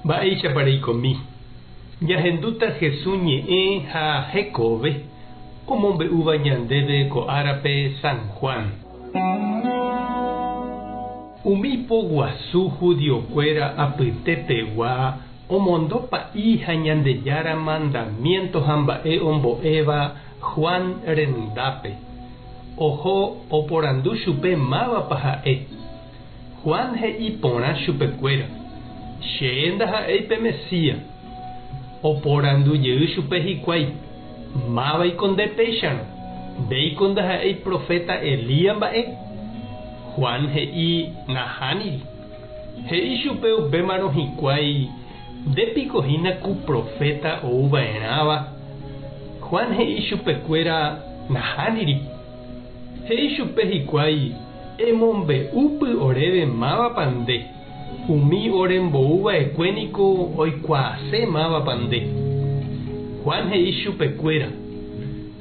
Mba'éichapa reikomi? Ñahendúta Hesu ñe'ẽ ha hekove omombe'úva ñandéve ko árape San Juan. Umi poguasu judiokuéra apytepegua omondo pa'i ha Ñandejára mandamiento ha mba'e ombo'éva Juan rendápe. Oho oporandu chupe mávapa ha'e. Juan he'i porã chupekuéra, Che ndaha'éi pe Mesías. Oporandu jey chupe hikuái, Mávaiko nde péicharõ? Ndéiko ndaha'éi proféta Elías mba'e? Juan he'i, Nahániri. He'i chupe upémarõ hikuái, Nde piko hína ku proféta ou va'erãva? Juan he'i chupekuéra, Nahániri. He'i chupe hikuái, Emombe'úpy oréve mávapa nde, umi orembou va'ekue niko oikuaase mávapa nde. Juan he'i chupekuéra,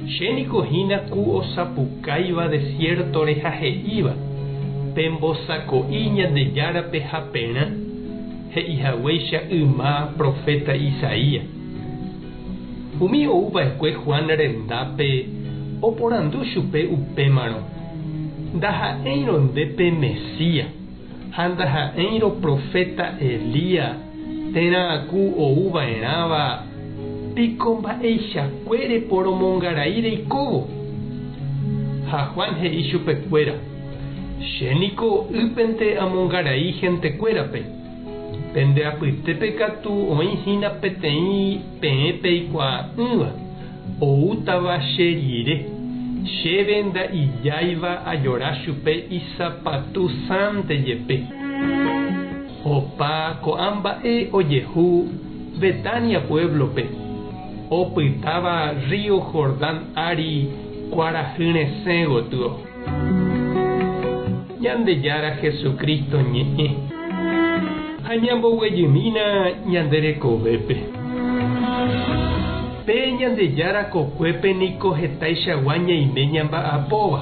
Che niko hína ku osapukáiva desiértore ha he'íva, Pembosako'i Ñandejárape haperã, he'i haguéicha yma proféta Isaías. Umi ou va'ekue Juan rendápe oporandu chupe upémarõ, Ndaha'éirõ nde pe Mesías, ha ndaha'éirõ proféta Elías térã ku ou va'erãva, piko mba'eichakue reporomongarai reikóvo? Ha Juan he'i chupekuéra, Che niko ýpente amongarai hentekuérape. Pende apytépe katu oĩ hína peteĩ peẽ peikuaa'ỹva, oútava che rire, chéve nda'ijáiva ajora chupe isapatu sãnte jepe. Opa ko'ã mba'e ojehu Betania puéblope, opytáva rrío Jordán ári kuarahy resẽ gotyo. Ñandejára Jesucristo ñe'ẽ ha ñamboguejymína ñande rekovépe. Pe Ñandejára kokuépe niko hetaichagua ñaime ñamba'apóva,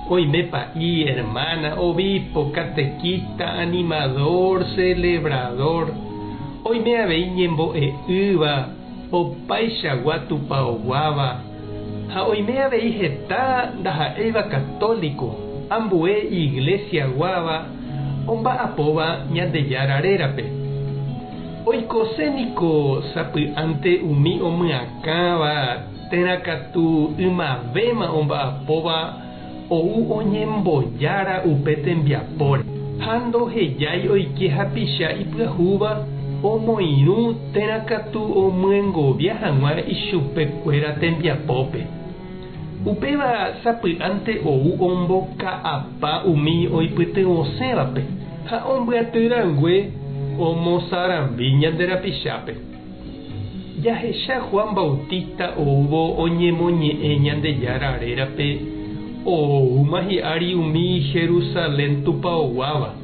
oime pa'i, hermana, obispo, catequista, animador, celebrador, oime avei ñembo'e'ỹva, opaichagua tupaoguáva, Ha oime avei heta ndaha'éiva católico, ambue iglesia-guáva omba'apóva Ñandejára rérape. Oikose niko sapy'ánte umi omyakãva térã katu ymavéma omba'apóva ou oñembojára upe tembiapóre, ha ndohejái oike hapicha ipyahúva omoirũ térã katu omyengovia hag̃ua ichupe kuéra tembiapópe. Upéva sapy'ánte ou omboka'apa umi oipytyvõsẽvape ha ombyaty rangue omosarambi ñande rapichápe. Jahecha Juan Bautista oúvo oñemoñe'ẽ Ñandejára rérape, oúma hi'ári umi Jerusalén tupaoguáva,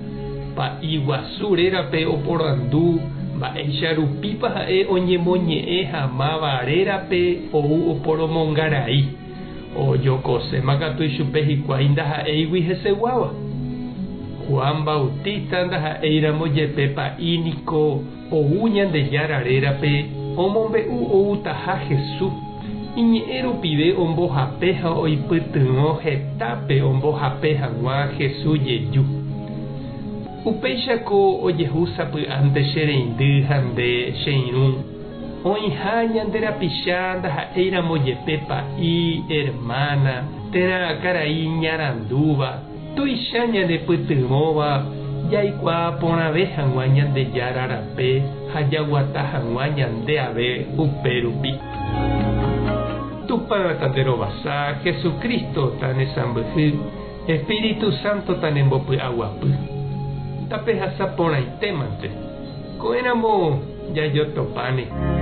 pa'i guasu rérape oporandu mba'éicha rupípa ha'e oñemoñe'ẽ ha máva rérape ou oporomongarai. Ojokoséma katu ichupe hikuái ndaha'éigui heseguáva. Juan Bautista ndaha'éiramo jepe pa'i niko Ou Ñandejára rérape omombe'u outaha Jesús, iñe'ẽ rupive ombohape ha oipytyvõ hetápe ombohape hag̃ua Jesús jeju. Upéicha ko ojehu sapy'ánte che reindy ha nde, che irũ, oĩha ñande rapicha ndaha'éiramo jepe pa'i, hermana, térã karai iñarandúva, Tuicha ñanepytyvõva jaikuaa porãve hag̃ua Ñandejára rape ha jaguata hag̃ua ñande ave upérupi. Tupã tanderovasa, Jesucristo tanesãmbyhy, Espíritu Santo tanembopy'aguapy. Tapehasa porãitémante. Ko'ẽramo jajotopáne.